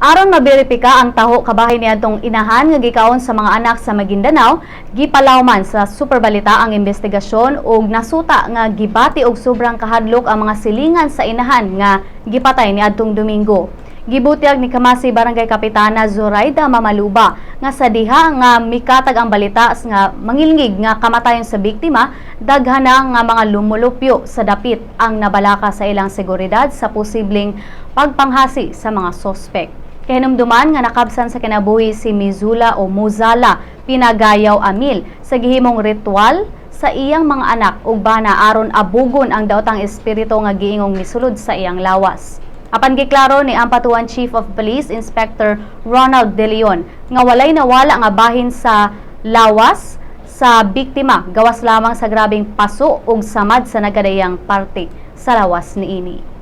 Aron maberipika ang taho kabahin niadtong inahan nga gikaon sa mga anak sa Maguindanao, gipalawman sa Superbalita ang investigasyon ug nasuta nga gibati og sobrang kahadlok ang mga silingan sa inahan nga gipatay niadtong Domingo. Gibutyag ni Kamasi Barangay Kapitana Zoraida Mamaluba nga sa diha nga mikatag ang balita nga mangilngig nga kamatayon sa biktima, daghan na nga mga lumulupyo sa dapit ang nabalaka sa ilang seguridad sa posibleng pagpanghasi sa mga sospek. Kahinumduman nga nakabsan sa kinabuhi si Mizula o Muzala Pinagayaw Amil sa gihimong ritual sa iyang mga anak ug bana aron abugon ang daotang espiritu nga giingong misulod sa iyang lawas. Apan giklaro ni Ampatuan Chief of Police Inspector Ronald De Leon nga walay nawala nga bahin sa lawas sa biktima gawas lamang sa grabeng paso ug samad sa nagkadaiyang parte sa lawas niini.